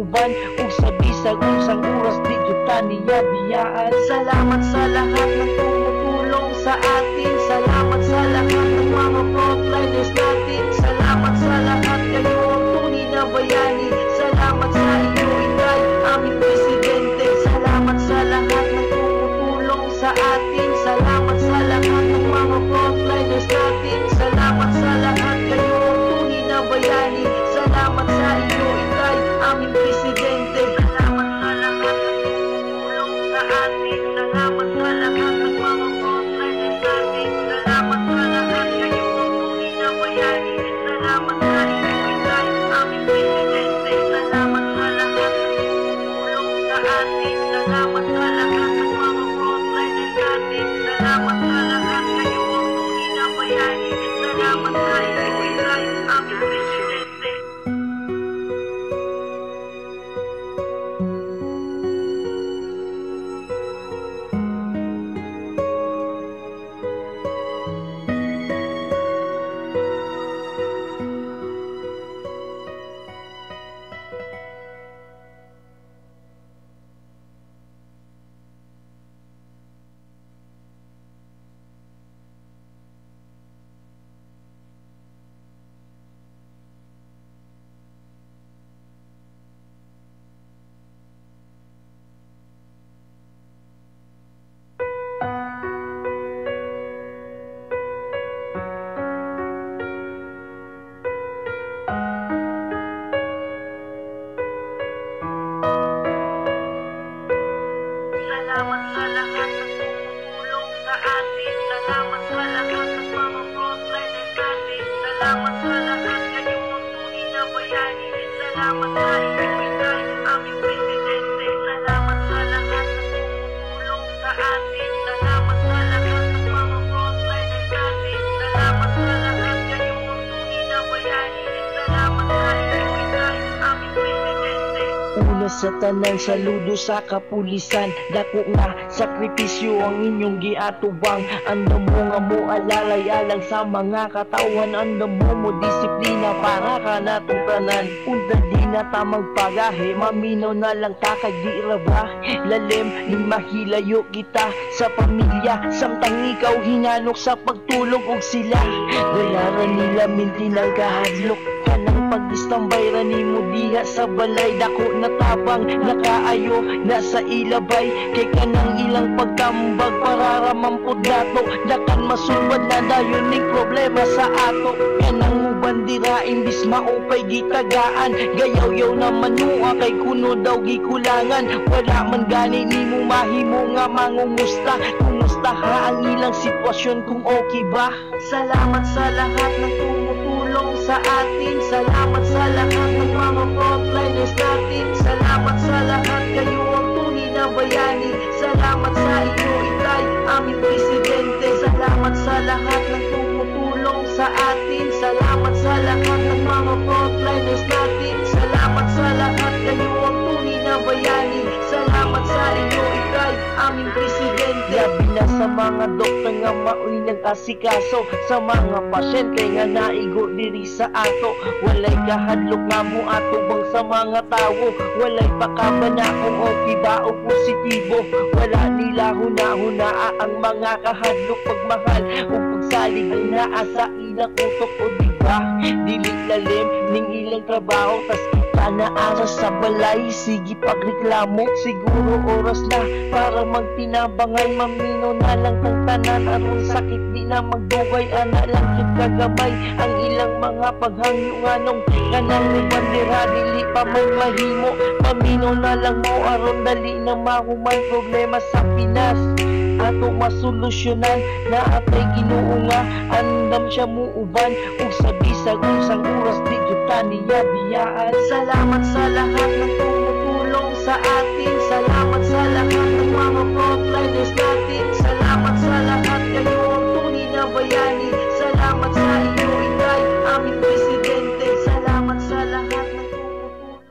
muuban ug sa bisag unsang oras di jud ta niya biyaan. Salamat sa lahat ng tumutulong sa atin. Salamat sa lahat ng mga frontliners natin. Salamat sa lahat, kayo ang tunay na bayani. Salamat sa inyo, Itay, aming presidente. Salamat sa lahat ng tumutulong sa atin. Salamat sa lahat ng mga frontliners natin. Salamat sa lahat, kayo ang tunay na bayani. Salamat sa inyo, Itay, aming presidente. Salamat sa lahat ng tumutulong sa atin. Salamat sa lahat ng mga frontliners natin. Salamat sa lahat, kayo ang tunay na bayani. Salamat sa inyo, Itay, aming presidente. Salamat sa lahat ng tumutulong sa atin. Salamat sa lahat ng mga frontliners natin. Salamat sa lahat, kayo ang tunay na bayani. Salamat sa inyo, Itay, aming presidente. Salamat sa lahat ng tumutulong sa atin. Salamat sa lahat ng mga frontliners natin. Salamat sa lahat, kayo ang tunay na bayani. Salamat sa inyo, Itay, aming presidente. Salamat sa lahat ng tumutulong sa atin. Salamat sa lahat ng mga frontliners natin. Salamat sa lahat, kayo ang tunay na bayani. Salamat sa inyo, Itay, aming presidente. Una sa tanan, saludo sa kapulisan. Dako nga sakripisyo ang inyong giatubang. Andam mo nga mo alalay alang sa mga katawan. Andam mo mo disiplina para ka natong tanan. Unta di na tamang pagahe, maminaw na lang ta kay di ra ba lalim ni mahilayo kita sa pamilya. Samtang ikaw hinanok sa pagtulog og sila gayaran nila minti ng kahadlok. Kanang pag-istambay ra nimo diha sa balay, dako na tabang nakaayo na sa ilabay. Kay kanang ilang pagtambag para ra man pud nato, dakan masulbad na dayon ning problema sa ato. Kanang uban dira imbis maupay gitagaan, gayaw-yaw na manua kay kuno daw gikulangan. Wala man gani nimo mahimo nga mangumusta, kumusta ha ang ilang sitwasyon kung okay ba. Salamat sa lahat ng tumutulong sa atin. Salamat sa lahat ng mga frontliners natin. Salamat sa lahat, kayo ang tunay na bayani. Salamat sa inyo, Itay, aming presidente. Salamat sa lahat ng tumutulong sa atin. Salamat sa lahat ng mga frontliners natin. Salamat sa lahat, kayo ang tunay na bayani. Salamat sa inyo, Itay, aming presidente. Labi na sa mga doktor nga maoy nag-asikaso sa mga pasyente nga naigo diri sa ato. Walay kahadlok nga moatubang sa mga tawo. Walay pakabana kung okay ba o positibo. Wala nila huna-hunaa ang mga kahadlok, pagmahal ug pagsalig ang naa sa ilang utok o di ba. Dili lalim ning ilang trabaho, tas kita na asa sa balay, sige pagreklamo. Siguro oras na para magtinabangan, mamino na lang tang tanan aron sakit di na magdugay. Ana lang jud kagamay ang ilang mga paghangyo nganong kanang bandera dili pa man mahimo. Mamino na lang mo aron dali na mahuman problema sa Pinas. Ato masolusyonan na atay Ginoo nga andam siya muuban ug sa bisag unsang oras di jud ta niya biyaan. Salamat sa lahat ng tumutulong sa atin. Salamat sa lahat ng mga frontliners natin. Salamat sa lahat, kayo ang tunay na bayani. Salamat sa inyo, Itay, aming presidente. Salamat sa lahat ng tumutulong.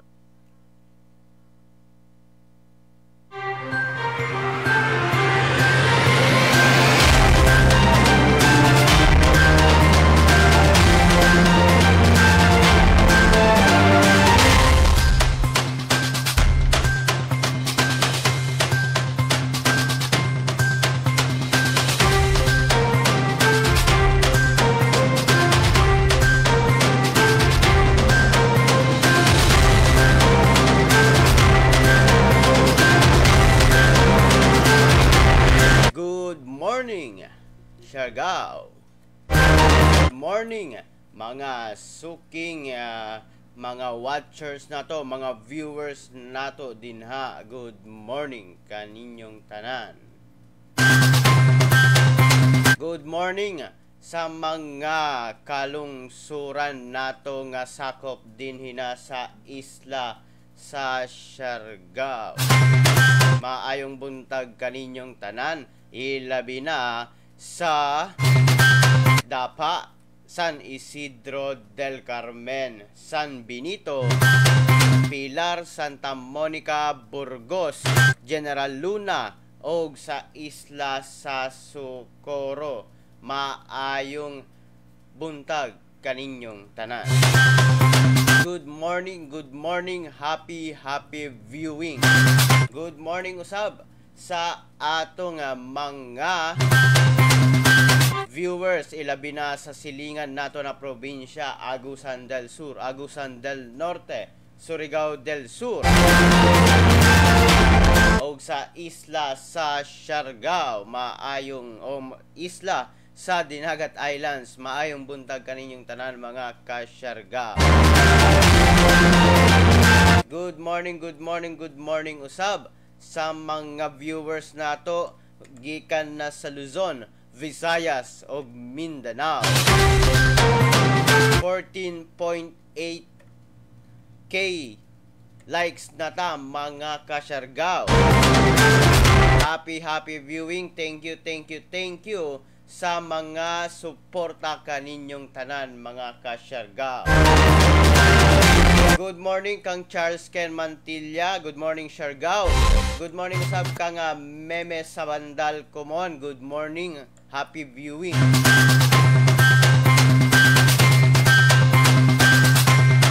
Siargao. Good morning, mga suking mga watchers nato, mga viewers nato dinha. Good morning kaninyong tanan. Good morning sa mga kalungsuran nato nga sakop dinhi na sa isla sa Siargao. Maayong buntag kaninyong tanan, ilabi na sa Dapa, San Isidro del Carmen, San Benito, Pilar, Santa Monica, Burgos, General Luna, og sa isla sa Socorro. Maayong buntag kaninyong tanan. Good morning, happy, happy viewing. Good morning usab sa atong mga viewers, ilabi na sa silingan nato na probinsya, Agusan del Sur, Agusan del Norte, Surigao del Sur, og sa isla sa Siargao, maayong o isla sa Dinagat Islands. Maayong buntag kaninyong tanan, mga ka-Siargao. Good morning, good morning, good morning usab sa mga viewers nato gikan na sa Luzon, Visayas ug Mindanao. 14.8K likes na ta, mga ka-Siargao. Happy, happy viewing. Thank you, thank you, thank you sa mga suporta kaninyong tanan, mga ka-Siargao. Good morning kang Charles Ken Mantilla. Good morning, Siargao. Good morning usab kang Meme Sabandal Kumon. Good morning. Happy viewing.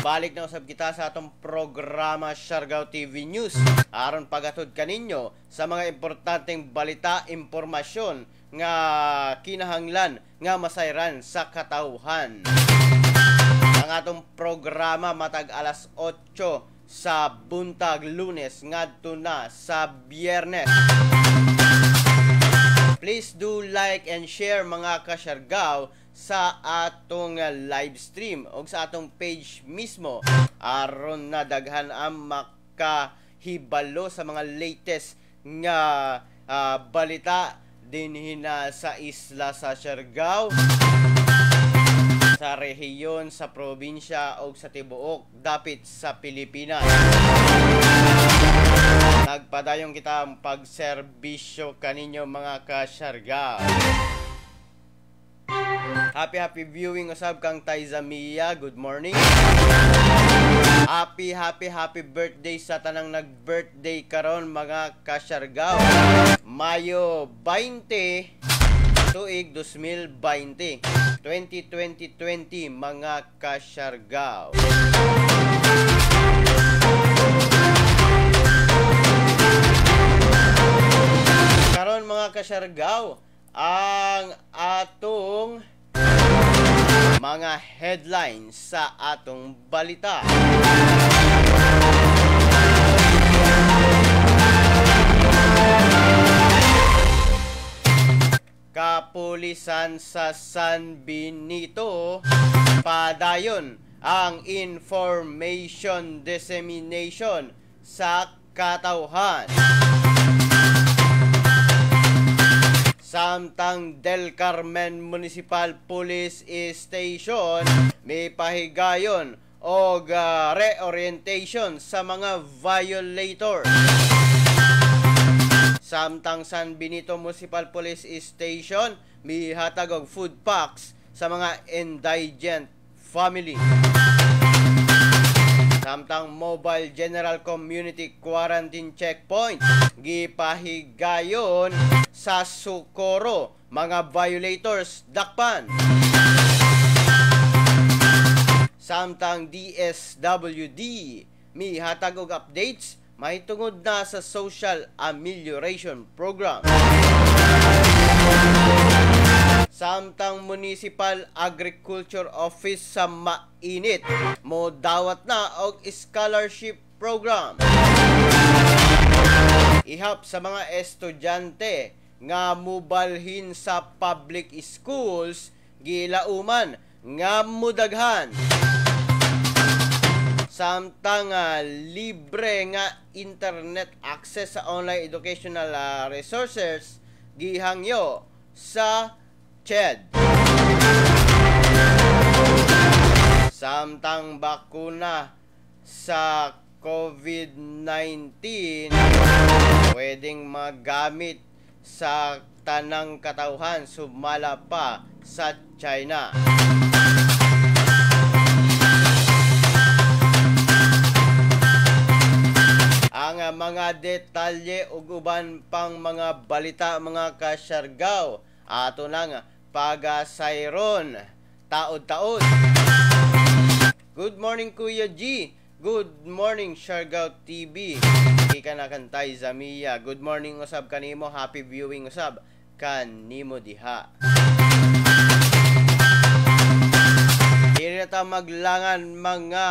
Balik na usab kita sa atong programa Siargao TV News aron pagatod kaninyo sa mga importanteng balita, impormasyon nga kinahanglan nga masayran sa katawhan. Ang atong programa matag alas 8 sa buntag, Lunes ngadto na sa Biyernes. Please do like and share, mga ka-Siargao, sa atong live stream o sa atong page mismo aron na daghan ang makahibalo sa mga latest nga balita dinhi na sa isla sa Siargao, sa rehiyon, sa probinsya o sa tibuok dapit sa Pilipinas. Nagpadayon kita ang pagserbisyo kaninyo, mga ka-Siargao. Happy, happy viewing usab kang Taiza Mia. Good morning. Happy, happy, happy birthday sa tanang nag-birthday karon, mga ka-Siargao. Mayo 20, tuig 2020. 2020 mga ka-Siargao. Karon, mga ka-Siargao, ang atong mga headlines sa atong balita. Kapulisan sa San Benito padayon ang information dissemination sa katawhan. Samtang Del Carmen Municipal Police Station may pahigayon og reorientation sa mga violator. Samtang San Benito Municipal Police Station mihatag og food packs sa mga indigent family. Samtang Mobile General Community Quarantine Checkpoint gipahigayon sa Socorro, mga violators dakpan. Samtang DSWD mihatag og updates mahitungod na sa Social Amelioration Program. Samtang Municipal Agriculture Office sa Mainit mo dawat na og scholarship program. Ihap sa mga estudyante nga mubalhin sa public schools gilauman nga mudaghan. Samtang libre nga internet access sa online educational resources gihangyo sa CHED. Samtang bakuna sa COVID-19 pwedeng magamit sa tanang katawhan sumala pa sa China. Ang mga detalye ug uban pang mga balita mga kasyargaw ato nang pagasayron taod-taod. Good morning Kuya G. Good morning Siargao TV. Ika na kantay Zamia. Good morning usab kanimo, happy viewing usab kanimo diha. Dili na ta maglangan mga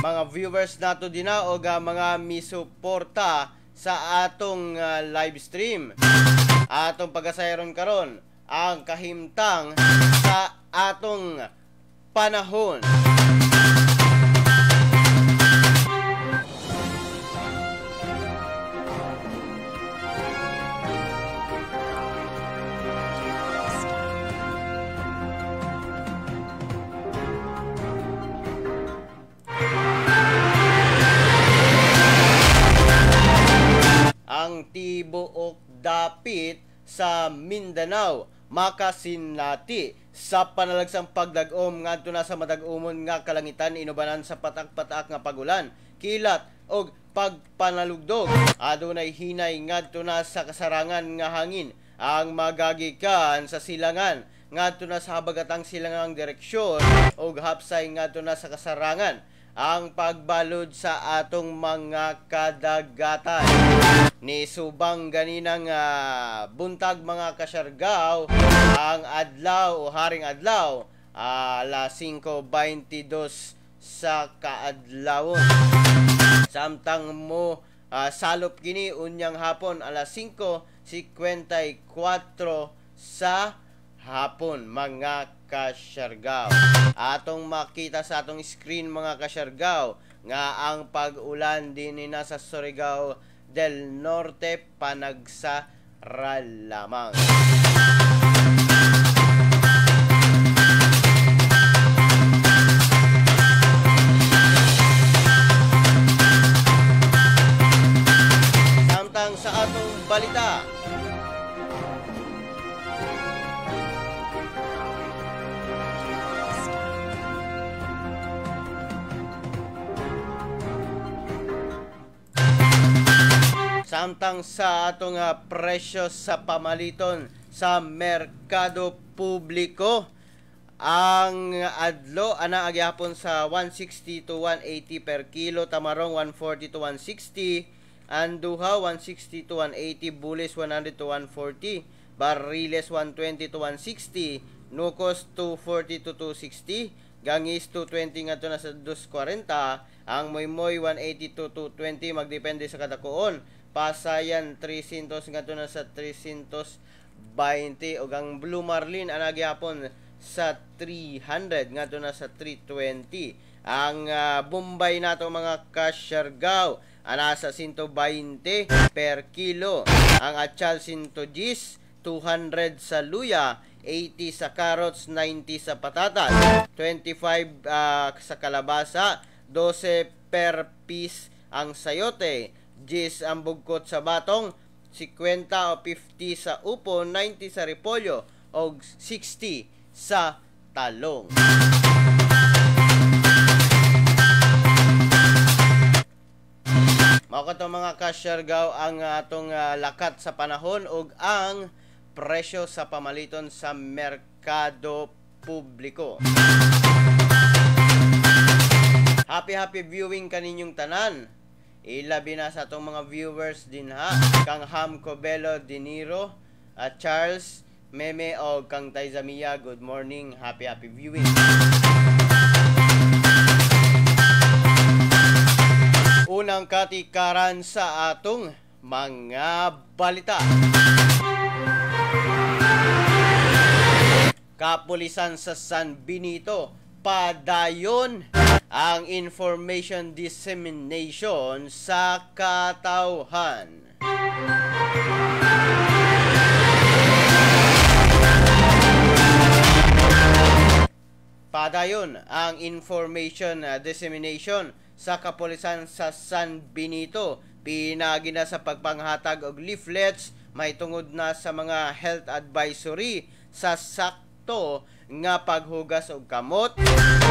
mga viewers nato dina og mga misuporta sa atong live stream. Atong pagasayron karon ang kahimtang sa atong panahon. Ang tibuok dapit sa Mindanao makasinati sa panalagsang pagdag-om ngadto na sa madag-umon nga kalangitan inubanan sa patak-patak nga pagulan, kilat og pagpanalugdog. Adunay hinay ngadto na sa kasarangan nga hangin ang magagikan sa silangan ngadto na sa habagatang silangang direksyon og hapsay ngadto na sa kasarangan ang pagbalod sa atong mga kadagatan. Ni subang ganinang buntag mga kasyargaw ang adlaw o haring adlaw alas 5:22 sa kaadlawon. Samtang mo salop kini unyang hapon alas 5:54 sa hapon mga kasyargaw. Atong makita sa atong screen mga kasyargaw nga ang pag-ulan dinhi na sa Surigao del Norte panagsara lamang. Samtang sa atong balita, samtang sa atong presyo sa pamaliton sa merkado publiko, ang adlo ana agyapon sa 160 to 180 per kilo, tamarong 140 to 160, anduha 160 to 180, bulis 100 to 140, bariles 120 to 160, nukos 240 to 260, gangis 220 ngadto na sa 240, ang moymoy 180 to 220 magdepende sa kadakoon, pasayan 300 ngadto na sa 320, ug ang blue marlin ana gyapon sa 300 ngadto na sa 320. Ang Bombay nato mga kasyargaw ana sa 120 per kilo, ang atchal 110, 200 sa luya, 80 sa carrots, 90 sa patatas, 25 sa kalabasa, 12 per piece ang sayote, 10 ang bugkot sa batong, 50 o 50 sa upo, 90 sa repolyo, o 60 sa talong. Mao kato mga kasyargaw ang atong lakat sa panahon ug ang presyo sa pamaliton sa merkado publiko. Happy happy viewing kaninyong tanan. Ilabi na sa atong mga viewers din ha. Kang Ham Cobelo Diniro, Charles Meme o kang Taizamia, good morning, happy happy viewing. Unang katikaran sa atong mga balita. Kapulisan sa San Benito, padayon ang information dissemination sa katawhan. Padayon ang information dissemination sa kapulisan sa San Benito, pinagi na sa pagpanghatag og leaflets mahitungod na sa mga health advisory sa sakto nga paghugas og kamot,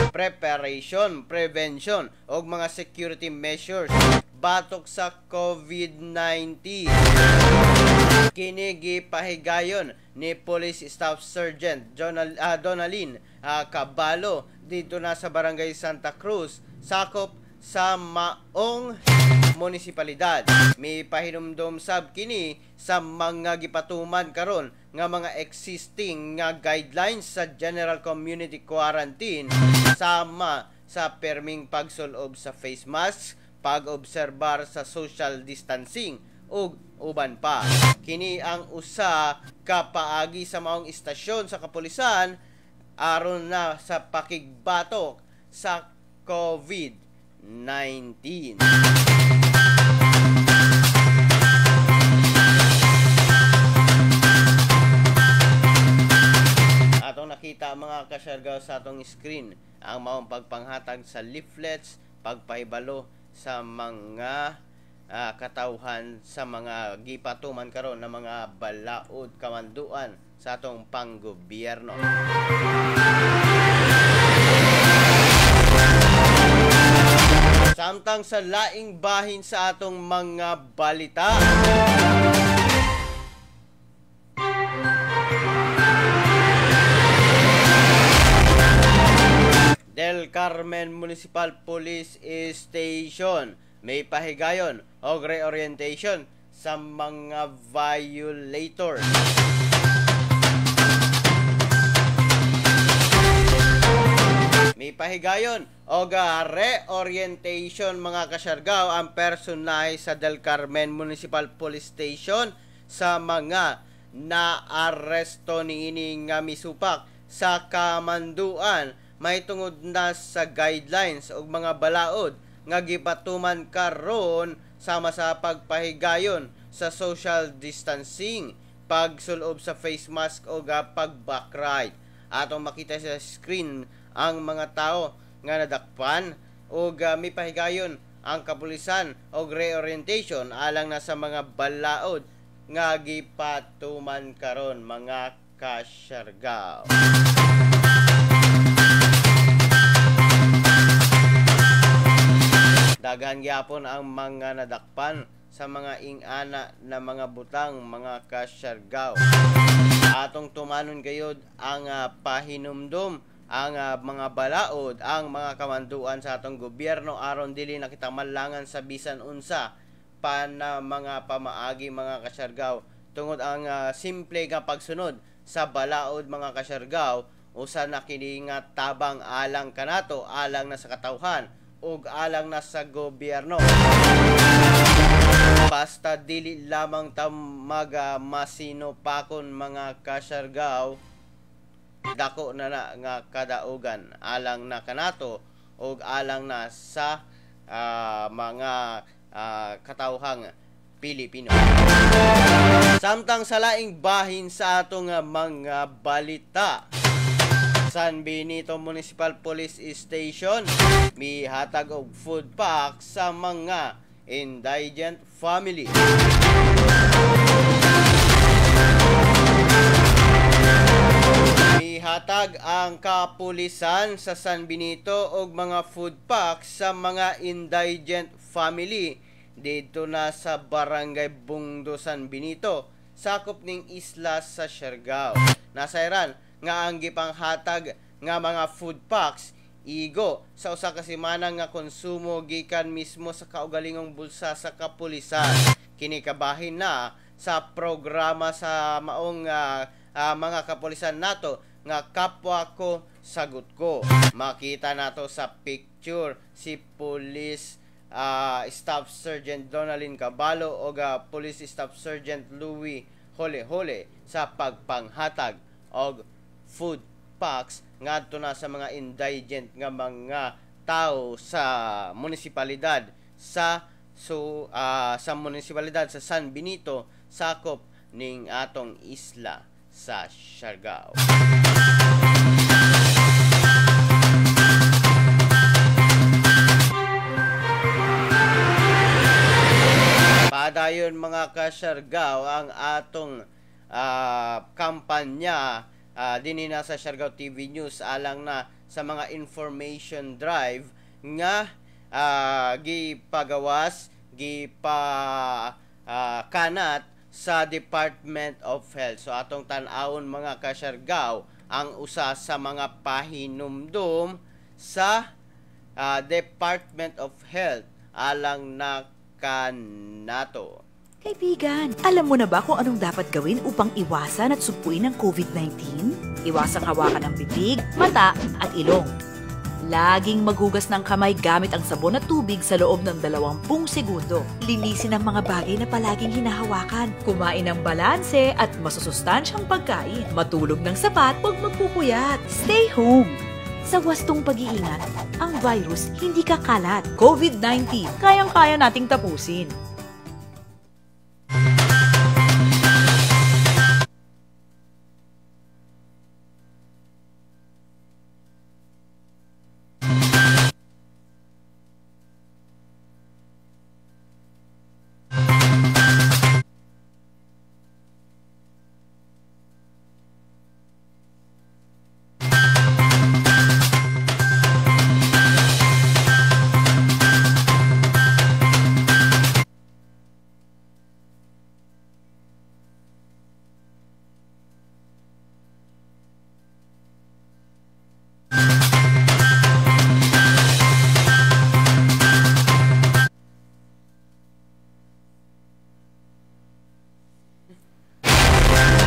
preparation, prevention og mga security measures batok sa COVID-19. Kini gipahigayon ni Police Staff Sergeant Donalyn Cabalo dito na sa Barangay Santa Cruz, sakop sa maong munisipalidad. May pahinumdom sab kini sa mga gipatuman karon nga mga existing nga guidelines sa General Community Quarantine sama sa perming pagsulob sa face mask, pag-obserbar sa social distancing ug uban pa. Kini ang usa ka paagi sa maong istasyon sa kapulisan aron na sa pakigbatok sa COVID-19. Atong nakita mga kasyargaw sa atong screen ang maong pagpanghatag sa leaflets, pagpahibalo sa mga katawhan sa mga gipatuman karon na mga balaod kamanduan sa atong panggobyerno. Samtang sa laing bahin sa atong mga balita, Del Carmen Municipal Police Station may pahigayon og reorientation sa mga violators. May pahigayon og reorientation mga kasyargaw ang personahe sa Del Carmen Municipal Police Station sa mga naaresto niini nga misupak sa kamanduan mahitungod na sa guidelines og mga balaod nga gipatuman karon sama sa pagpahigayon sa social distancing, pagsulob sa face mask o pag-back ride. Atong makita sa screen ang mga tao nga nadakpan og mipahigayon ang kapulisan og reorientation alang na sa mga balaod nga gipatuman karon mga kasyargaw. Daghan gyapon ang mga nadakpan sa mga ingana na mga butang mga kasyargaw. Atong tumanon gayod ang pahinumdum ang mga balaod, ang mga kamanduan sa atong gobyerno aron dili na kita malangan sa bisan unsa pa na mga pamaagi mga kasyargaw. Tungod ang simple nga pagsunod sa balaod mga kasyargaw, usa na kini nga tabang alang kanato, alang na sa katawhan ug alang na sa gobyerno. Basta dili lamang ta masinupakon mga kasyargaw, dako na na nga kadaugan alang na kanato ug alang na sa mga katawhang Pilipino. Samtang sa laing bahin sa atong mga balita, San Benito Municipal Police Station mihatag og food pack sa mga indigent family. Mihatag ang kapulisan sa San Benito og mga food pack sa mga indigent family dito na sa Barangay Bungdo, San Benito, sakop ning isla sa Siargao. Nasayran nga ang gipanghatag nga mga food packs igo sa usa ka semana nga konsumo gikan mismo sa kaugalingong bulsa sa kapulisan. Kini kabahin na sa programa sa maong mga kapulisan nato nga Kapwa Ko Sagot Ko. Makita nato sa picture si Police Staff Sergeant Donalyn Cabalo o Police Staff Sergeant Louis Hole Hole sa pagpanghatag og food packs ngadto na sa mga indigent nga mga tao sa munisipalidad sa sa munisipalidad sa San Benito, sakop ning atong isla sa Siargao. Padayon mga ka-Siargao ang atong kampanya dinhi na sa Siargao TV News alang na sa mga information drive nga gipagawas, gipa kanat sa Department of Health. So atong tan-awon mga ka-Siargao ang usa sa mga pahinumdum sa Department of Health alang na kanato. Kaibigan, alam mo na ba kung anong dapat gawin upang iwasan at sugpuin ang COVID-19? Iwasang hawakan ang bibig, mata at ilong. Laging maghugas ng kamay gamit ang sabon at tubig sa loob ng 20 segundo. Linisin ang mga bagay na palaging hinahawakan. Kumain ng balanse at masusustansyang pagkain. Matulog ng sapat, huwag magpupuyat. Stay home. Sa wastong pag-iingat, ang virus hindi kakalat. COVID-19, kayang-kaya nating tapusin.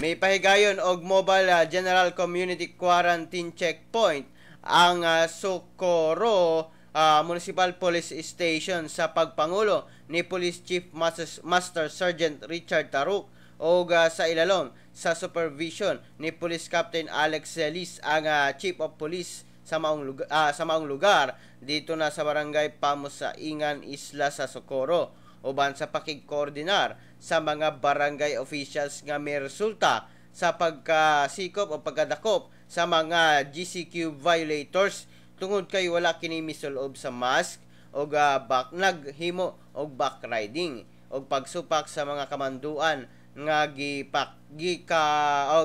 May pahigayon og mobile General Community Quarantine Checkpoint ang Socorro Municipal Police Station sa pagpangulo ni Police Chief Master Sergeant Richard Taruk og sa ilalom sa supervision ni Police Captain Alex Celis ang Chief of Police sa maong lugar dito na sa Barangay Pamusaingan, Isla sa Socorro, uban sa pakigkoordinar sa mga barangay officials nga may resulta sa pagkasikop o pagkadakop sa mga GCQ violators tungod kay wala kini misulob sa mask o naghimo og backriding o pagsupak sa mga kamanduan nga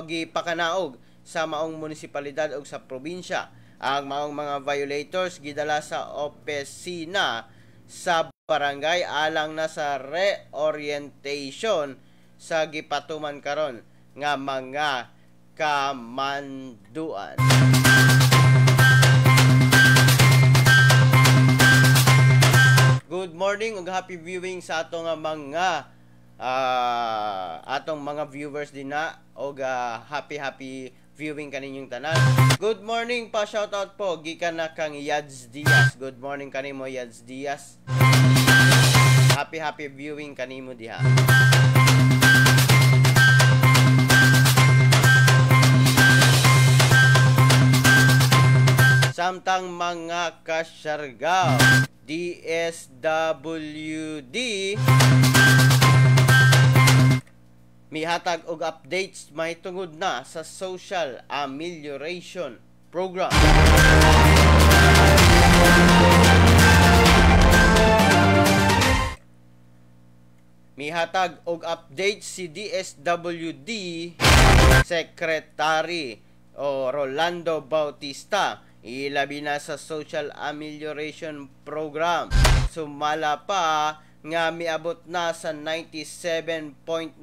gipakanaog sa maong munisipalidad o sa probinsya. Ang maong mga violators gidala sa opisina sa barangay alang na sa reorientation sa gipatuman karon nga mga kamanduan. Good morning ug happy viewing sa atong mga atong mga viewers dinha og happy viewing kaninyong tanan. Good morning pa, shoutout po gikan na kang Yads Diaz. Good morning kanimo, Yads Diaz. Happy viewing kanimo diha. Samtang mga ka-Siargao, DSWD mihatag og updates mahitungod na sa Social Amelioration Program. Mihatag og update si DSWD Secretary o Rolando Bautista ilabi na sa Social Amelioration Program. Sumala pa nga miabot na sa 97.95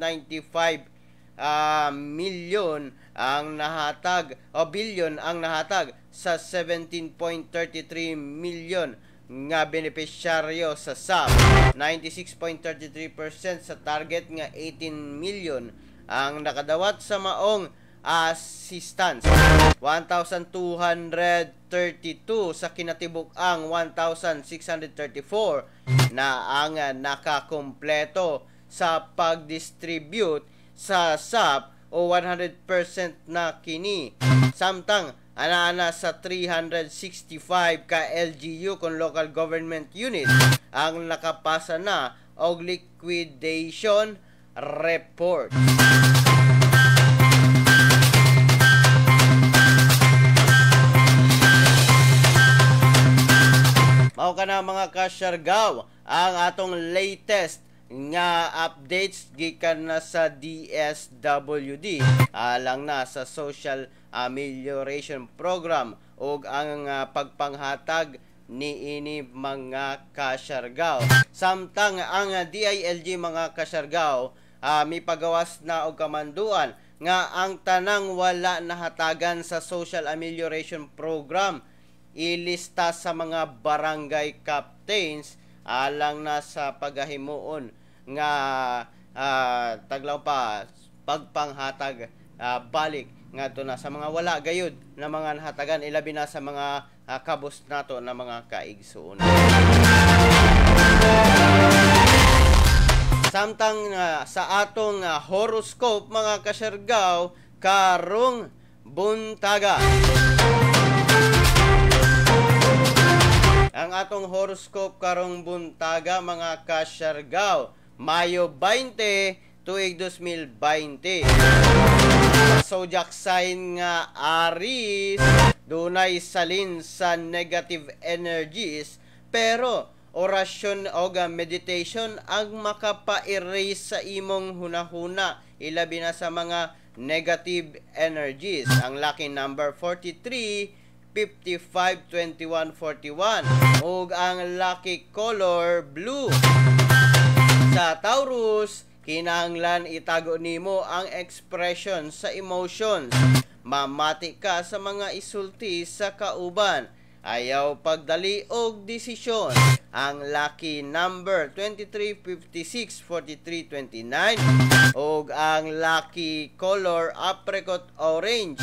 milyon ang nahatag o bilyon ang nahatag sa 17.33 milyon nga benepisyaryo sa SAP. 96.33% sa target nga 18 million ang nakadawat sa maong assistance. 1,232 sa kinatibuk-ang 1,634 na ang nakakumpleto sa pag-distribute sa SAP o 100% na kini. Samtang ana-ana sa 365 ka LGU kon local government unit ang nakapasa na og liquidation report. Mao ka na mga kasyargaw ang atong latest nga updates gikan na sa DSWD alang na sa Social Amelioration Program ug ang pagpanghatag niini mga kasyargaw. Samtang ang DILG mga kasyargaw mipagawas na og kamanduan nga ang tanang wala nahatagan sa Social Amelioration Program ilista sa mga barangay captains alang na sa pagahimuon nga taglaw pa pagpanghatag balik ngadto na sa mga wala gayud na mga nahatagan, ilabi na sa mga kabus nato na mga kaigsuon. Samtang sa atong horoscope mga kasyargaw karong buntaga. Ang atong horoscope karong buntaga mga kasyargaw, Mayo 20, tuig 2020. Zodiac sign nga Aries, dunay salin sa negative energies, pero orasyon o meditation ang makapa-erase sa imong hunahuna, ilabi na sa mga negative energies. Ang lucky number 43, 55, 21, 41 ug ang lucky color blue. Sa Taurus, kinahanglan itago nimo ang expression sa emotions. Mamati ka sa mga isulti sa kauban. Ayaw pagdali og desisyon. Ang lucky number 23, 56, 43, 29 ug ang lucky color apricot orange.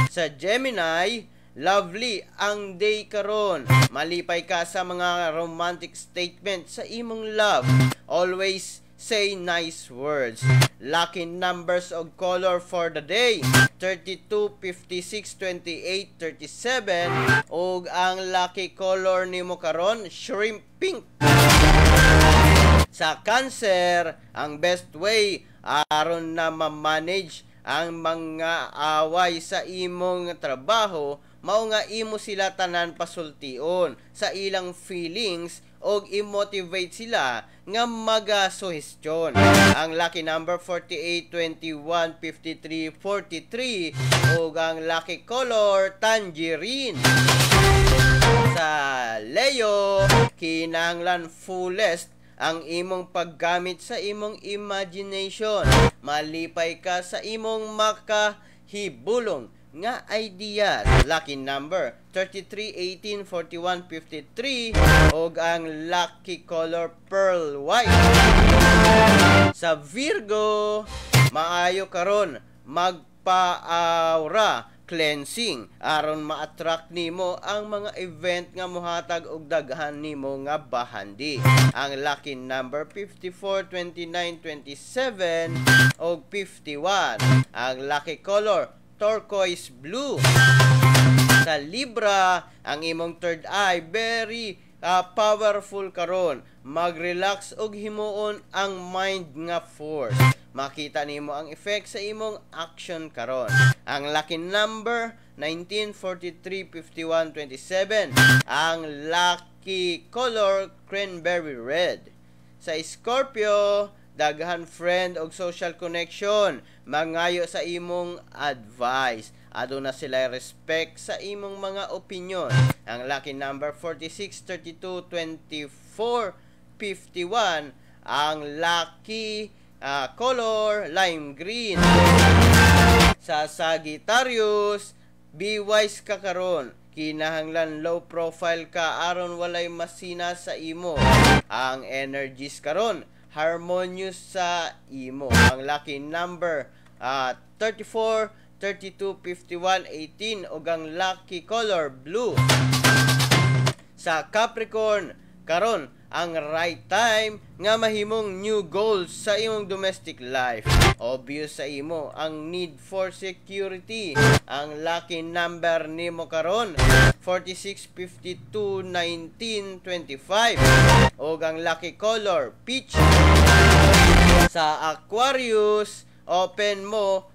Sa Gemini, lovely ang day karon. Malipay ka sa mga romantic statement sa imong love. Always say nice words. Lucky numbers of color for the day, 32, 56, 28, 37 ug ang lucky color nimo karon shrimp pink. Sa Cancer, ang best way aron na ma-manage ang mga away sa imong trabaho, mao nga imo sila tanan pasultion sa ilang feelings og i-motivate sila nga magasuhestyon. Ang lucky number 48, 21, 53, 43 ug ang lucky color tangerine. Sa Leo, kinahanglan fullest ang imong paggamit sa imong imagination. Malipay ka sa imong makahibulong nga ideas. Lucky number 33, 18, 41, 53 ug ang lucky color pearl white. Sa Virgo, maayo karon magpa-aura cleansing aron ma-attract nimo ang mga event nga mohatag og daghan nimo nga bahandi. Ang lucky number 54, 29, 27 og 51. Ang lucky color turquoise blue. Sa Libra, ang imong third eye very powerful karon. Mag-relax og himuon ang mind nga force. Makita nimo ang effect sa imong action karon. Ang lucky number 19, 43, 51, 27. Ang lucky color cranberry red. Sa Scorpio, daghan friend og social connection, mangayo sa imong advice. Aduna sila respect sa imong mga opinion. Ang lucky number 46, 32, 24, 51. Ang lucky color lime green. Sa Sagittarius, be wise ka karon. Kinahanglan low profile ka aron walay masina sa imo. Ang energies karon harmonious sa imo. Ang lucky number 34, 32, 51, 18 ug ang lucky color blue. Sa Capricorn, karon ang right time nga mahimong new goals sa imong domestic life. Obvious sa imo ang need for security. Ang lucky number nimo karon 46, 52, 19, 25 ug ang lucky color peach. Sa Aquarius, open mo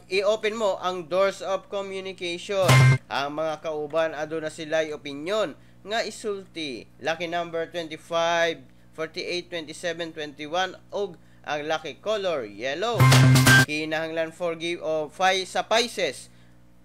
i-open mo ang doors of communication. Ang mga kauban aduna sila'y opinion nga isulti. Lucky number 25, 48, 27, 21 ug ang lucky color yellow. Kinahanglan forgive o sa Pisces,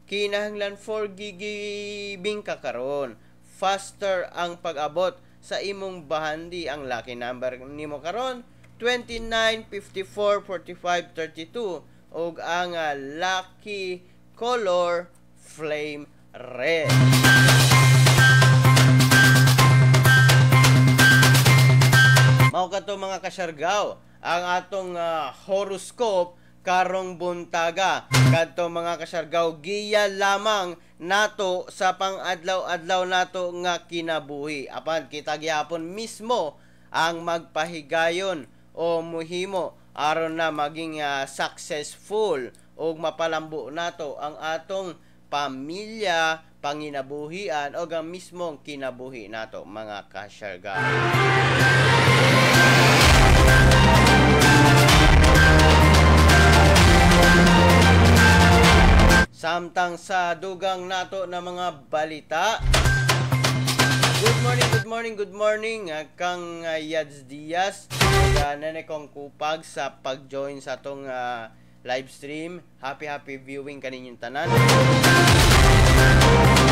kinahanglan forgiving ka karon. Faster ang pag-abot sa imong bahandi. Ang lucky number nimo karon 29, 54, 45, 32 ug ang lucky color flame red. Mao kato mga kasyargaw ang atong horoscope karong buntaga. Kadto mga kasyargaw, giya lamang nato sa pang-adlaw-adlaw nato nga kinabuhi. Apan kita gyapon mismo ang magpahigayon o muhimo aron na maging successful ug mapalambo nato ang atong pamilya, panginabuhian o ang mismong kinabuhi nato mga kasyargaw. Samtang sa dugang nato na mga balita. Good morning, good morning, good morning kang Yads Diaz, nene kong kupag sa pag-join sa atong live stream. Happy happy viewing kaninyong tanan.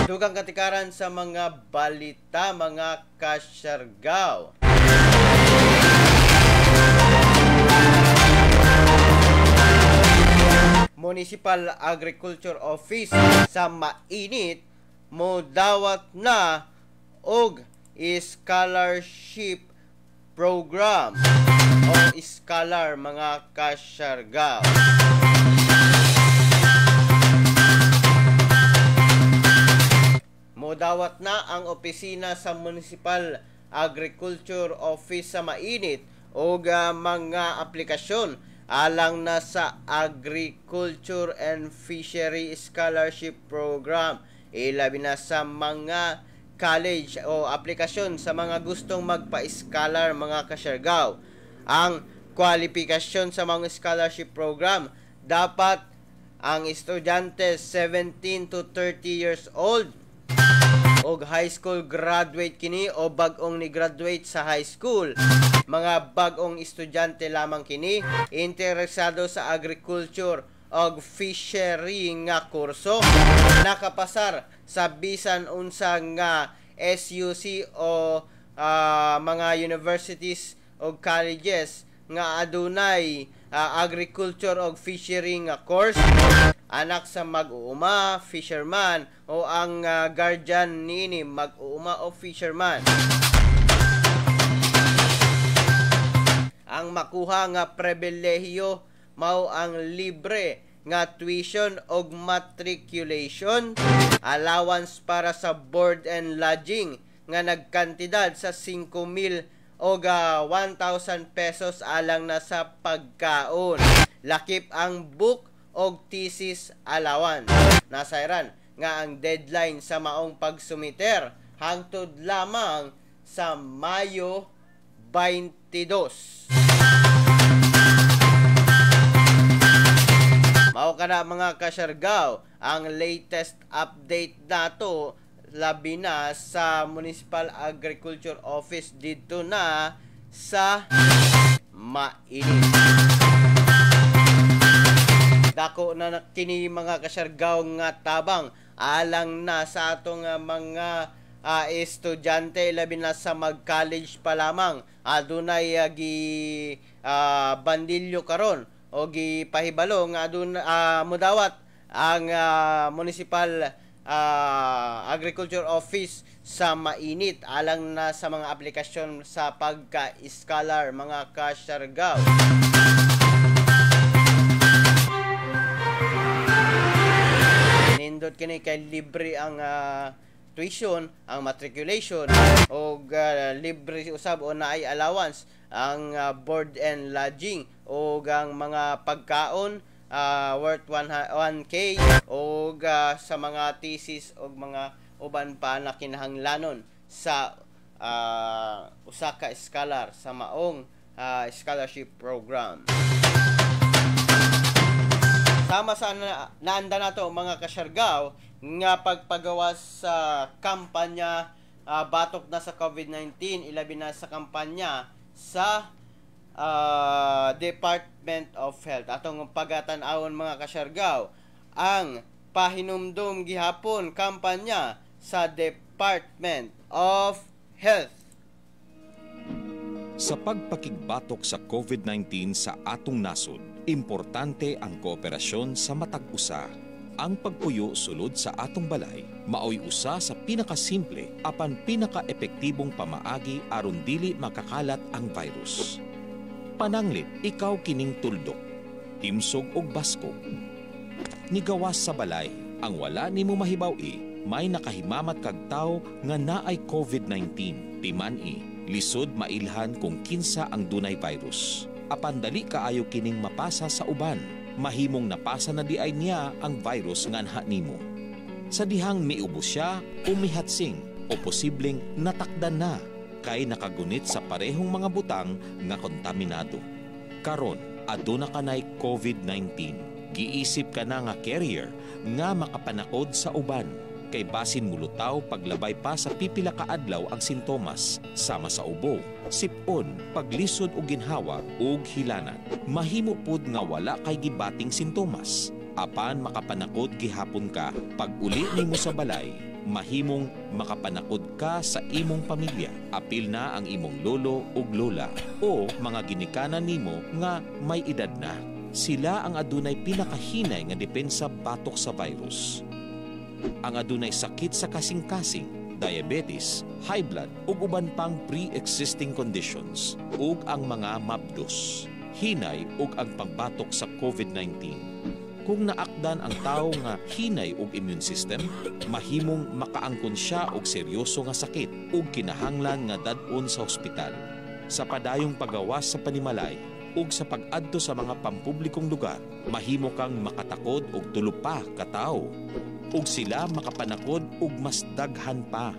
Dugang katikaran sa mga balita mga kasyargaw. Municipal Agriculture Office sa Mainit modawat na og scholarship program o scholar mga kasyargaw. Modawat na ang opisina sa Municipal Agriculture Office sa Mainit og mga aplikasyon alang na sa Agriculture and Fishery Scholarship Program. Ilabi na sa mga college o aplikasyon sa mga gustong magpa-scholar mga kasyargaw. Ang kwalifikasyon sa mga scholarship program, dapat ang estudyante 17 to 30 years old og high school graduate kini o bag-ong ni-graduate sa high school. Mga bag-ong estudyante lamang kini, interesado sa agriculture og fishery nga kurso, nakapasar sa bisan unsa nga SUC o mga universities o colleges nga adunay agriculture og fishery nga course, anak sa mag-uuma, fisherman o ang guardian niini mag-uuma o fisherman. Ang makuha nga pribilehiyo mao ang libre nga tuition og matriculation, allowance para sa board and lodging nga nagkantidad sa 5,000 og 1,000 pesos alang na sa pagkaon. Lakip ang book og thesis allowance. Nasayran nga ang deadline sa maong pagsumiter hangtod lamang sa Mayo 22. Mao kana mga kasyargaw ang latest update nato labi na sa Municipal Agriculture Office didto na sa Mainit. Dako na kini mga kasyargaw nga tabang alang na sa atong mga estudyante labi na sa mag-college pa lamang. Adunay gi bandilyo karon o gipahibalo nga adun mudawat ang Municipal Agriculture Office sa Mainit alang na sa mga aplikasyon sa pagka-scholar mga kasyargaw. Nindot kini kay libre ang tuition, ang matriculation, og libre usab o naay allowance ang board and lodging, og ang mga pagkaon worth 1K, og sa mga thesis og mga uban pa na kinahanglanon sa usa ka scholar sa maong scholarship program. Sama sa naanda nato, mga kasyargaw, nga pagpagawas sa kampanya batok na sa COVID-19, ilabi na sa kampanya sa Department of Health. Atong pagatan-awon, mga kasyargaw, ang pahinumdum gihapon kampanya sa Department of Health. Sa pagpakigbatok sa COVID-19 sa atong nasod, importante ang kooperasyon sa matag usa. Ang pagpuyo sulod sa atong balay maoy usa sa pinakasimple apan pinaka-epektibong pamaagi aron dili makakalat ang virus. Pananglit ikaw kining tuldok, timsog og baskog. Nigawas sa balay, ang wala nimo mahibaw-i, may nakahimamat kag tawo nga naay COVID-19. Timan-i, lisod mailhan kung kinsa ang dunay virus. Apan dali kaayo kining mapasa sa uban. Mahimong napasa na diay niya ang virus nganha nimo. Sa dihang miubo siya o mihatsing o posibleng natakdan na kay nakagunit sa parehong mga butang nga kontaminado. Karon, aduna kanay COVID-19. Giisip ka na nga carrier nga makapanakod sa uban kay basin mulutaw paglabay pa sa pipila ka adlaw ang sintomas sama sa ubo, sipon, paglisod og ginhawa ug hilanat. Mahimo pud nga wala kay gibating sintomas apan makapanakod gihapon ka. Pag uli nimo sa balay, mahimong makapanakod ka sa imong pamilya. Apil na ang imong lolo ug lola o mga ginikanan nimo nga may edad na. Sila ang adunay pinakahinay nga depensa batok sa virus. Ang adunay sakit sa kasing-kasing, diabetes, high blood ug uban pang pre-existing conditions, ug ang mga mabdos, hinay ug ang pagbatok sa COVID-19. Kung naakdan ang tawo nga hinay og immune system, mahimong makaangkon siya og seryoso nga sakit ug kinahanglan nga dad-on sa ospital. Sa padayong pagawas sa panimalay ug sa pag-adto sa mga pampublikong lugar, mahimo kang makatakod og tulo pa ka tawo ug sila makapanakod og mas daghan pa.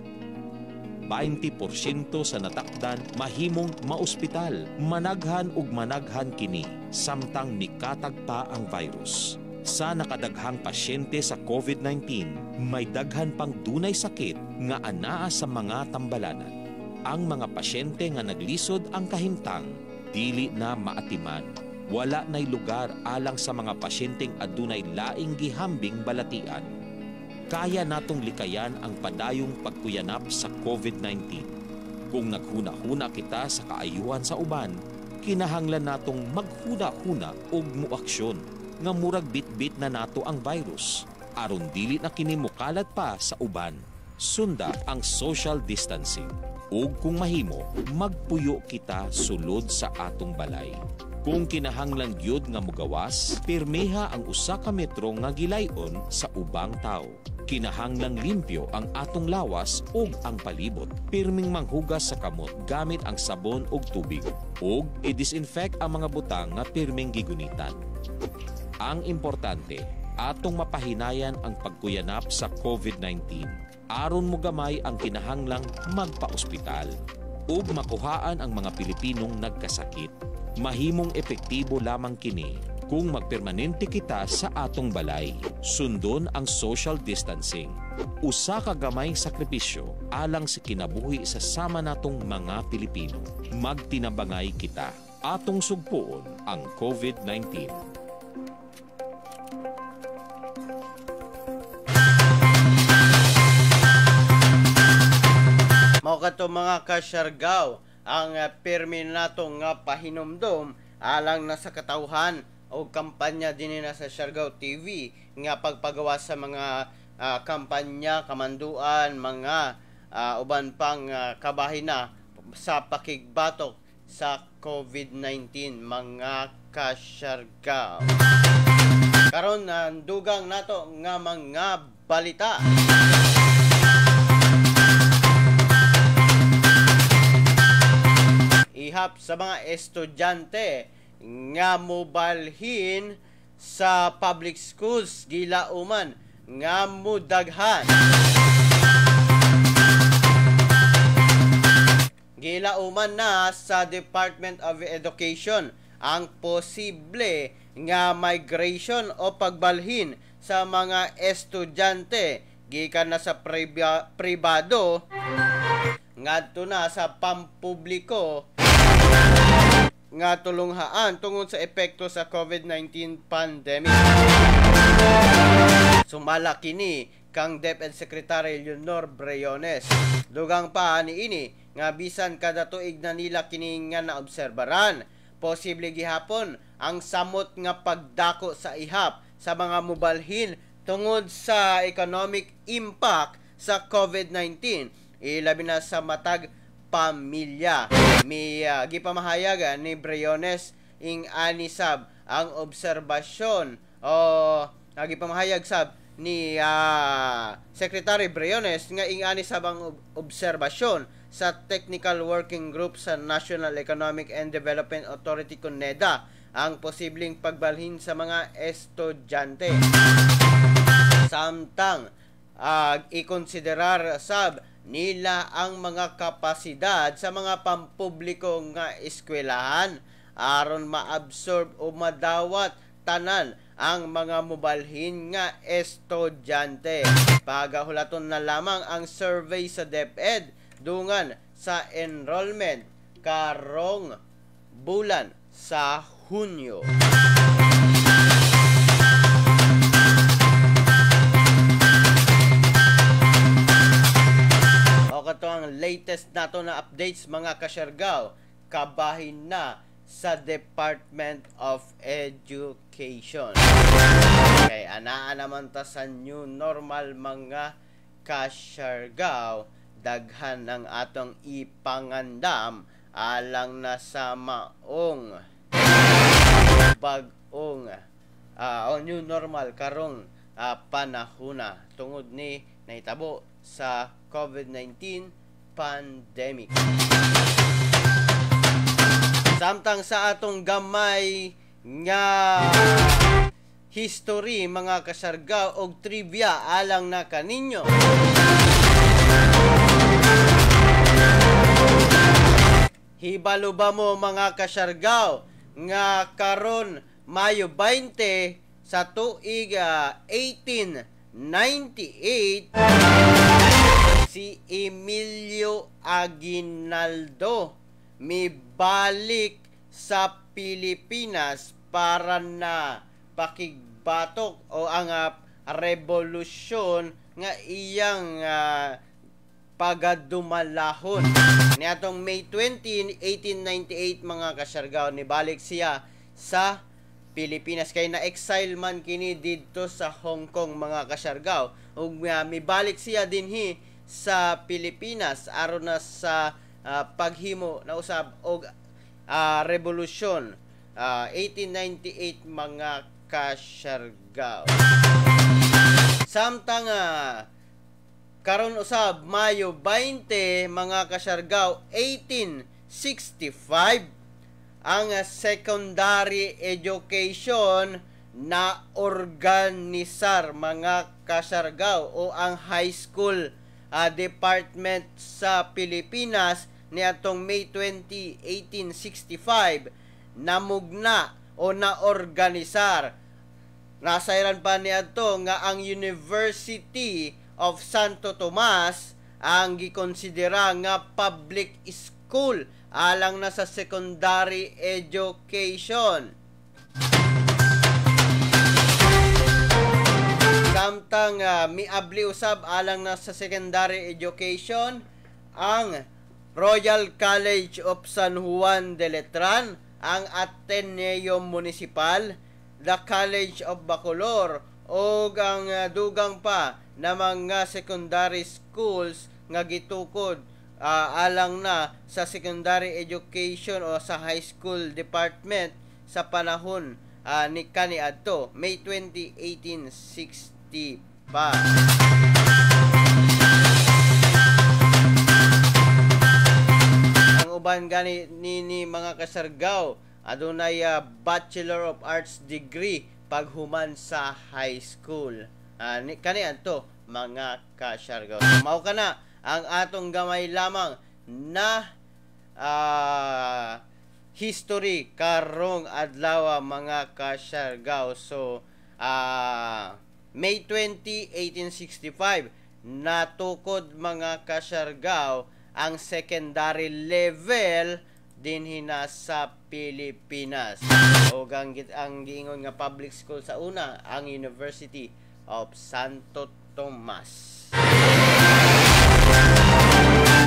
20% sa natakdan mahimong maospital, managhan ug managhan kini samtang mikatag pa ang virus. Sa nakadaghang pasyente sa COVID-19, may daghan pang dunay sakit nga anaa sa mga tambalanan. Ang mga pasyente nga naglisod ang kahimtang, dili na maatiman. Wala na'y lugar alang sa mga pasyenteng adunay laing gihambing balatian. Kaya natong likayan ang padayong pagkuyanap sa COVID-19. Kung naghuna-huna kita sa kaayuhan sa uban, kinahanglan natong maghuna-huna og muaksyon nga murag bit-bit na nato ang virus aron dili na kini mokalat pa sa uban. Sunda ang social distancing ug kung mahimo, magpuyo kita sulod sa atong balay. Kung kinahanglan gyud nga mogawas, pirmiha ang usa ka metro nga gilayon sa ubang tawo. Kinahanglang limpyo ang atong lawas ug ang palibot. Pirming manghugas sa kamot gamit ang sabon ug tubig ug i-disinfect ang mga butang nga pirming gigunitan. Ang importante, atong mapahinayan ang pagkuyanap sa COVID-19 aron mogamay ang kinahanglang magpa-ospital ug makuhaan ang mga Pilipinong nagkasakit. Mahimong epektibo lamang kini kung magpermanente kita sa atong balay. Sundon ang social distancing. Usa ka gamayng sakripisyo alang sa kinabuhi sa sama natong mga Pilipino. Magtinabangay kita. Atong sugpuon ang COVID-19. Mao kadto, mga kasyargaw, ang pirmi nato nga pahinumdom alang na sa katawhan o kampanya dinhi na sa Siargao TV nga pagpagawa sa mga kampanya, kamanduan, mga uban pang kabahina sa pakigbatok sa COVID-19, mga kasyargaw. Karon dugang nato nga mga balita. Ihap sa mga estudyante nga mobalhin sa public schools gilauman nga mudaghan. Gilauman na sa Department of Education ang posible nga migration o pagbalhin sa mga estudyante gikan na sa pribado ngadto na sa pampubliko nga tulunghaan tungod sa epekto sa COVID-19 pandemic. Sumala kini kang DepEd Secretary Leonor Briones. Dugang pa niini nga bisan kada tuig na nila kini nga naobserbaran, posible gihapon ang samot nga pagdako sa ihap sa mga mubalhin tungod sa economic impact sa COVID-19, ilabi na sa matag pamilya. May gipamahayag ni Briones ing ani sab ang obserbasyon o gipamahayag sab ni Secretary Briones nga ing ani sab ang obserbasyon sa Technical Working Group sa National Economic and Development Authority kun NEDA ang posibleng pagbalhin sa mga estudyante. Samtang ikonsiderar sab nila ang mga kapasidad sa mga pampubliko nga eskwelahan aron maabsorb o madawat tanan ang mga mubalhin nga estudyante. Pagahulaton na lamang ang survey sa DepEd dungan sa enrollment karong bulan sa Hunyo. Ito ang latest nato na updates mga kasyargaw, kabahin na sa Department of Education. Kay anaa naman ta sa new normal mga kasyargaw, daghan ang atong ipangandam alang na sa maong bag-ong o new normal karong panahuna tungod ni nahitabo sa COVID-19 pandemic. Samtang sa atong gamay nga history mga kasargaw og trivia alang na kaninyo. Hibalo ba mo mga kasargaw nga karon Mayo 20 sa tuig 1898 si Emilio Aguinaldo mibalik sa Pilipinas para na pakigbatok o ang revolusyon nga iyang pagadumalahon. Niadtong May 20, 1898 mga kasyargaw, nibalik siya sa Pilipinas kay na-exile man kini didto sa Hong Kong mga kasyargaw. Ug mibalik siya dinhi sa Pilipinas aron na sa paghimo na usab og revolusyon 1898 mga kasyargaw. Samtang karon usab Mayo 20 mga kasyargaw 1865 ang secondary education na organisar mga kasyargaw o ang high school department sa Pilipinas niadtong May 20, 1865 namugna o naorganisar. Nasayran pa niadto nga ang University of Santo Tomas ang gikonsidera nga public school alang na sa secondary education. Samtang miabli usab alang na sa secondary education ang Royal College of San Juan de Letran, ang Ateneo Municipal, the College of Bacolor, o ang dugang pa na mga secondary schools nga gitukod alang na sa secondary education o sa high school department sa panahon ni kaniadto May 20, 1865. pa. Ang uban gani nini mga Kasyargaw adunay Bachelor of Arts degree paghuman sa high school. Kani adto mga Kasyargaw. So, mao kana ang atong gamay lamang na history karong adlaw mga Kasyargaw. So May 20, 1865 natukod mga Kasyargaw ang secondary level dinhi na sa Pilipinas. O ang giingon nga public school sa una, ang University of Santo Tomas.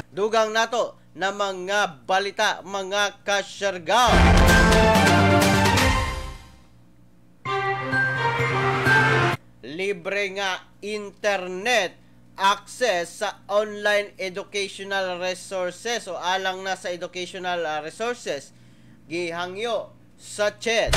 Dugang nato na mga balita mga Kasyargaw. Libre nga internet access sa online educational resources o alang na sa educational resources gihangyo sa CHED.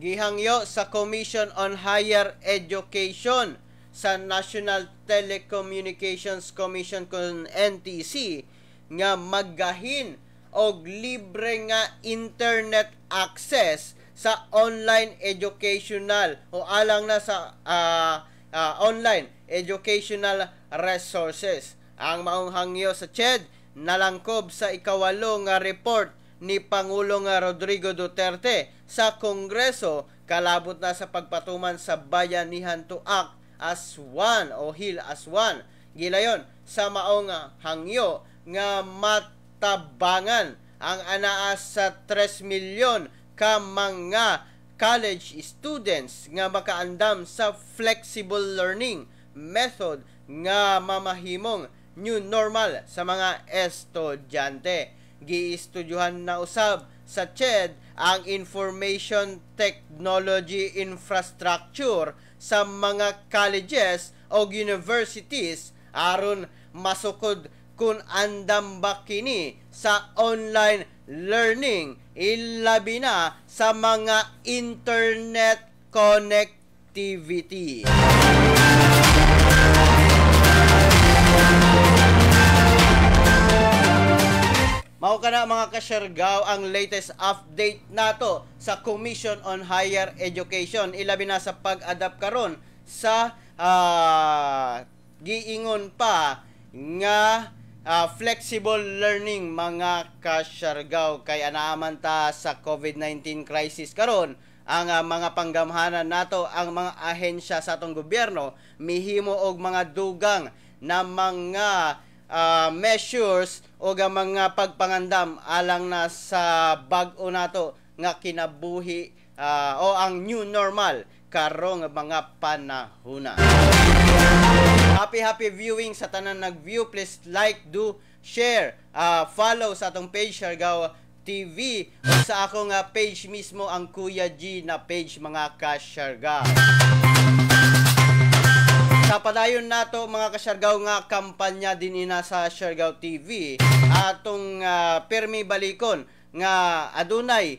Gihangyo sa Commission on Higher Education sa National Telecommunications Commission kon NTC nga maggahin og libre nga internet access sa online educational o alang na sa online educational resources. Ang maong hangyo sa CHED nalangkob sa ikawalo nga report ni Pangulong Rodrigo Duterte sa Kongreso kalabot na sa pagpatuman sa Bayanihan to Act as One o Heal as One. Gilayon sa maong hangyo nga matabangan ang anaa sa 3 milyon ka mga college students nga makaandam sa flexible learning method nga mamahimong new normal sa mga estudyante. Giistudyuhan na usab sa CHED ang information technology infrastructure sa mga colleges o universities aron masukod kung andam ba kini sa online learning, ilabi na sa mga internet connectivity. Mao kana mga Kasyargaw ang latest update nato sa Commission on Higher Education, ilabi na sa pag-adapt karon sa giingon pa nga flexible learning mga Kasyargaw. Kay anaaman ta sa COVID-19 crisis karon, ang mga panggamhanan nato, ang mga ahensya sa atong gobyerno mihimo og mga dugang na mga measures o mga pagpangandam alang na sa bag-o nato nga kinabuhi o ang new normal karong mga panahuna. Happy happy viewing sa tanan nag-view. Please like, do, share, follow sa atong page Siargao TV o sa akong page mismo, ang Kuya G na page mga Kasyargao. Sa padayon nato mga Kasyargao nga kampanya din ina sa Siargao TV, atong pirmi balikon nga adunay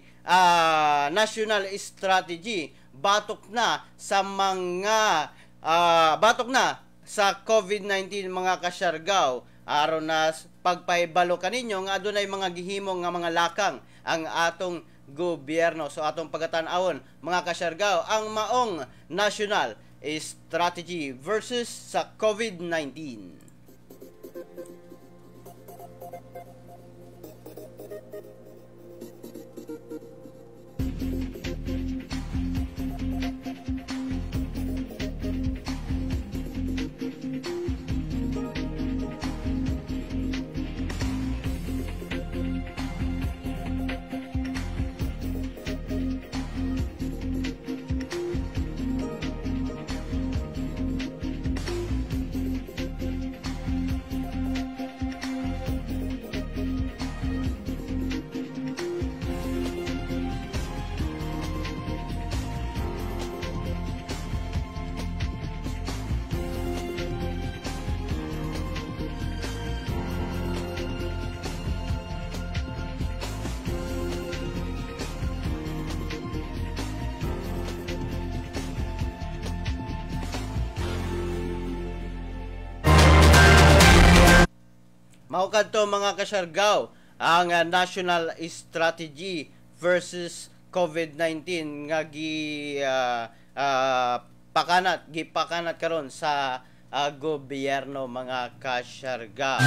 national strategy batok na sa mga batok na sa COVID-19 mga Kasyargao, aron na pagpahibalo kaninyo nga adunay mga gihimo nga mga lakang ang atong gobyerno. So atong pagatan-awon mga Kasyargao ang maong national strategy versus sa COVID-19. Mao kadto, mga kasyargaw, ang national strategy versus COVID-19 nga gi pakanat gipakanat karon sa gobyerno, mga kasyargaw.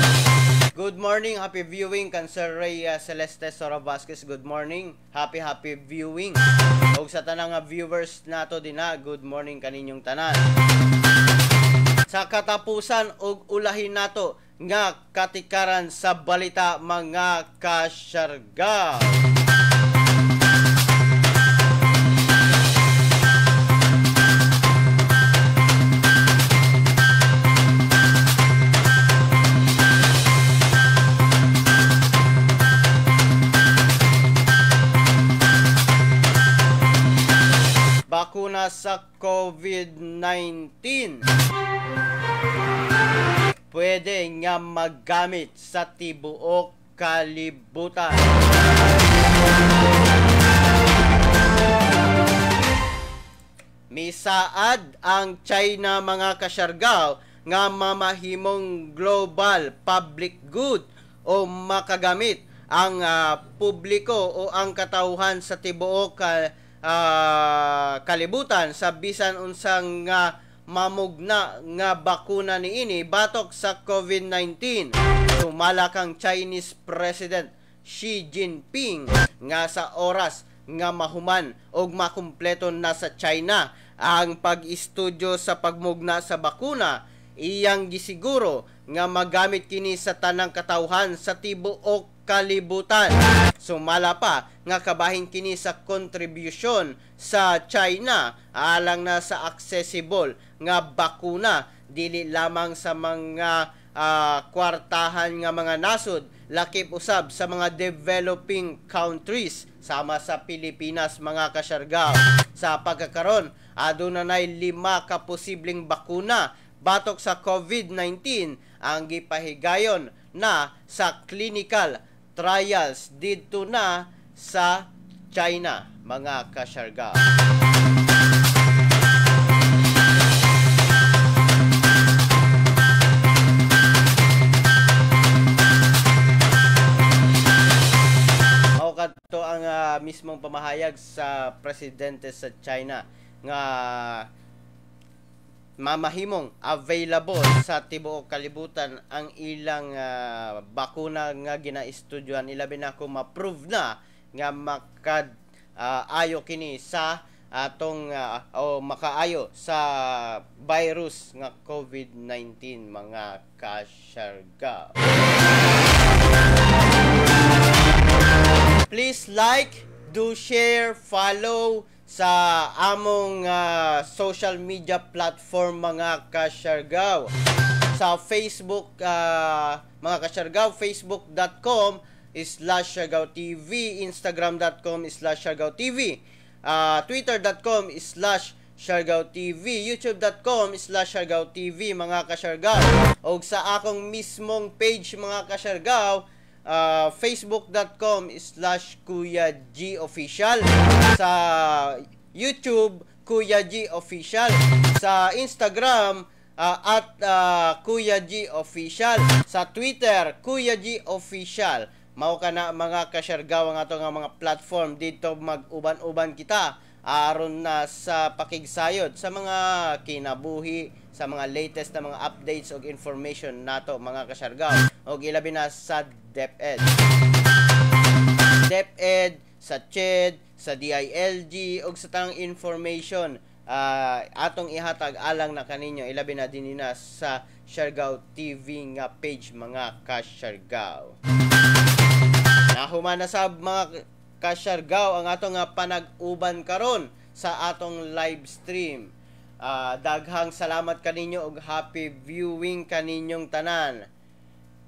Good morning, happy viewing kan Sir Ray Celeste Sora Vasquez. Good morning. Happy happy viewing. Ug sa tanang nga viewers nato dinha, good morning kaninyong tanan. Sa katapusan og ulahin nato nga katikaran sa balita, mga kasyargaw. Bakuna sa COVID-19 pwede nga maggamit sa tibuok kalibutan. Misaad ang China, mga kasyargaw, nga mamahimong global public good o makagamit ang publiko o ang katawhan sa tibuok kalibutan sa bisan unsang nga mamugna nga bakuna niini batok sa COVID-19. Sumala kang Chinese President Xi Jinping nga sa oras nga mahuman og makumpleto na sa China ang pag-istudyo sa pagmugna sa bakuna, iyang gisiguro nga magamit kini sa tanang katawhan sa tibuok kalibutan. Sumala pa nga kabahin kini sa kontribusyon sa China alang na sa accessible nga bakuna, dili lamang sa mga kwartahan nga mga nasod, lakip usab sa mga developing countries sama sa Pilipinas, mga kasyargaw. Sa pagkakaron, aduna nay 5 ka posibleng bakuna batok sa COVID-19 ang gipahigayon na sa clinical trials didto na sa China, mga kasyargaw. Mao kadto ang mismong pamahayag sa presidente sa China nga mamahimong available sa tibuok kalibutan ang ilang bakuna nga ginaestudyohan, ilabi na kung ma-prove na nga makad ayo kini sa atong o makaayo sa virus nga COVID-19, mga kasyargaw. Please like, do share, follow sa among social media platform, mga kasyargaw. Sa Facebook, mga kasyargaw, facebook.com/SiargaoTV, instagram.com/SiargaoTV, twitter.com/SiargaoTV, youtube.com/SiargaoTV, mga kasyargaw. O sa akong mismong page, mga kasyargaw, facebook.com/KuyaGOfficial, sa YouTube, Kuya G Official, sa Instagram, at Kuya G Official, sa Twitter, Kuya G Official. Mao ka na, mga kasyargaw, ang ato nga mga platform dito mag-uban-uban kita aron na sa pakigsayod sa mga kinabuhi, sa mga latest na mga updates og information nato, mga kasyargaw, og ilabi na sa DepEd. DepEd, sa CHED, sa DILG og sa tanang information atong ihatag alang na kaninyo, ilabi na dinhi na sa Siargao TV nga page, mga kasyargaw. Nahuman na sab, mga kasyargaw, ang atong nga panag-uban karon sa atong live stream. Daghang salamat kaninyo og happy viewing kaninyong tanan.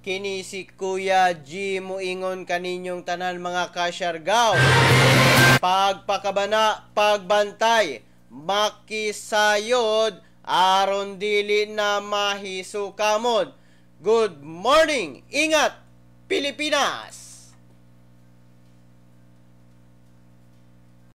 Kini si Kuya G muingon kaninyong tanan, mga kasyargaw. Pagpakabana, pagbantay, makisayod aron dili na mahisukamod. Good morning! Ingat, Pilipinas!